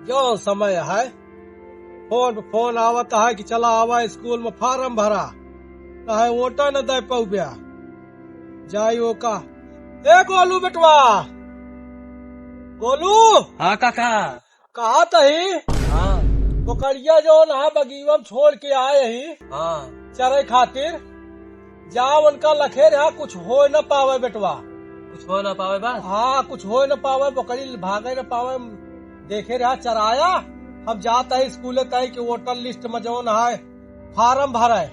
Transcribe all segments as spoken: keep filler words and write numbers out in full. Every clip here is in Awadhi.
जौन समय है, फोन पे फोन आवत है कि चला आवा स्कूल में फार्म भरा, काहे वोटा न दे पउब्या। जाई ओका, ए गोलू बेटवा, गोलू। हाँ काका। कहा तही? हाँ। बोकरिया जौन है बगीवा में छोड़ के आए ही, हाँ। चरे खातिर। जा उनका लखे रहा, कुछ हो न पावे बेटवा। कुछ हो न पावे बस? हाँ, कुछ हो न पावे, बकरी भागे न पावे, देखे रहा चराया। हम जात है स्कूले तय के वोटर लिस्ट में जौन है फार्म भरे।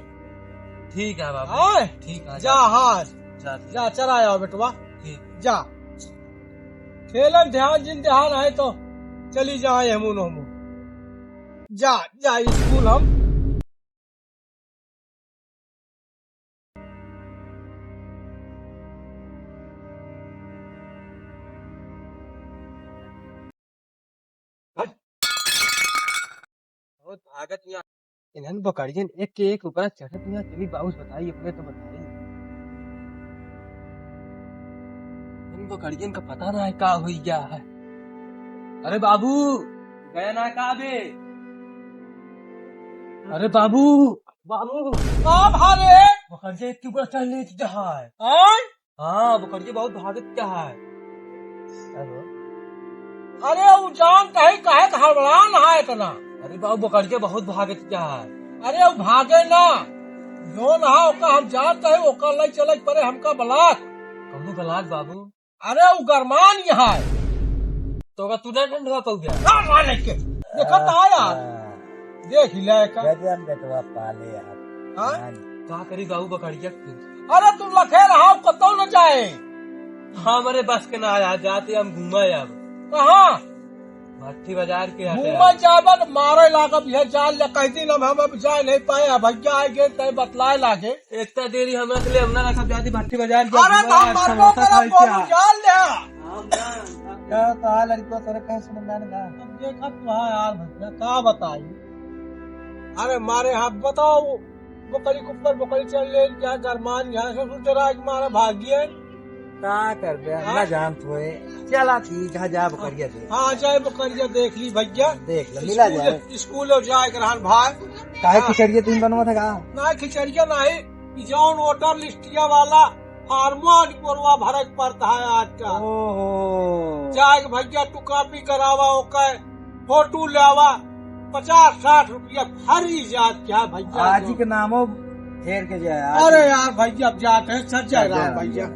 ठीक है बाबू। हाँ? ठीक है, जा, जा। हाँ। जा, ठीक। जा, चराया बेटवा। ठीक। जा। खेलन ध्यान जिन ध्यान है तो चली जाए हमू नमू। जा, जा स्कूल हम। बहुत भागत यहाँ। इन्हन बकरियन एक के एक ऊपर चढ़त यहाँ चली बाबू से बताई, अपने तो बताई। इन बकरियन का पता ना है का हुई गया है। अरे बाबू, गया ना का बे? अरे बाबू, बाबू। का भारे? बकरिया एक के ऊपर चढ़ लेत है। आय? हाँ, बकरिया बहुत भागत क्या है। हेलो। अरे, उ जान कहीं काहे का हड़बड़ान है इतना? अरे बाबू, बकरिया बहुत भागत क्या है। अरे, उ भागे ना। जौन है, ओका हम जानत है, ओका लई चले पड़े हमका ब्लॉक। कौनो ब्लॉक बाबू? अरे, उ गरमान यहाँ है। तो का तू ना ढूंढवा पाऊ गया? ना, ना लेके। देखा तो आया। हाँ। देख ही ले का। गजब बेटवा पाले यार। हाँ? हाँ। का करी बाबू बकरिया के? अरे तू लखे रहा, कतौ न जाए। हमरे बस के ना आया, जाते हम घूमा अब। कहाँ? भट्टी बाजार के आते घूमा हैं। जाबा तो मारे लागब, यह जान ले, कह दिन हम, हम अब जाए नहीं पाए, भैया आए गए, तय बतलाए लागे। इतना देरी हमरा के लिए हम ना रखब, जाती भट्टी बाजार के अरे घूमा, तो हम अच्छा मरबो करब, खाई बाबू, क्या? जान ले। हम ना, हम ना। क्या तो हाल लड़को, तोरे कहे समझ में आने का? अब देखा तू, हाँ यार भैया, का बताई? अरे मारे हाथ बताओ, बकरी के ऊपर बकरी चढ़ ले, क्या गरमान यहाँ से सुचरा के मारा भागिए। का करबे, हम हाँ? ना जानत होए। चला ठीक है, जा बकरिया दे। हाँ, जाए बकरिया देख ली भैया। देख ले, मिला जाए। स्कूल जाए के रहन भाई। काहे हाँ। खिचड़िया तुम बनवा था का? ना खिचड़िया नहीं, ई जौन वोटर लिस्टिया वाला फार्मो निपोरवा भरे के पड़ता है आज का। ओहो। जाए के भैया तू कॉपी करावा, ओके फोटो ले आवा, पचास साठ रुपया फरी जात क्या भैया आज तो। के नामो फेर के जाए आज। अरे यार भैया, अब जात है, सच जाए सच राम जाए। भैया।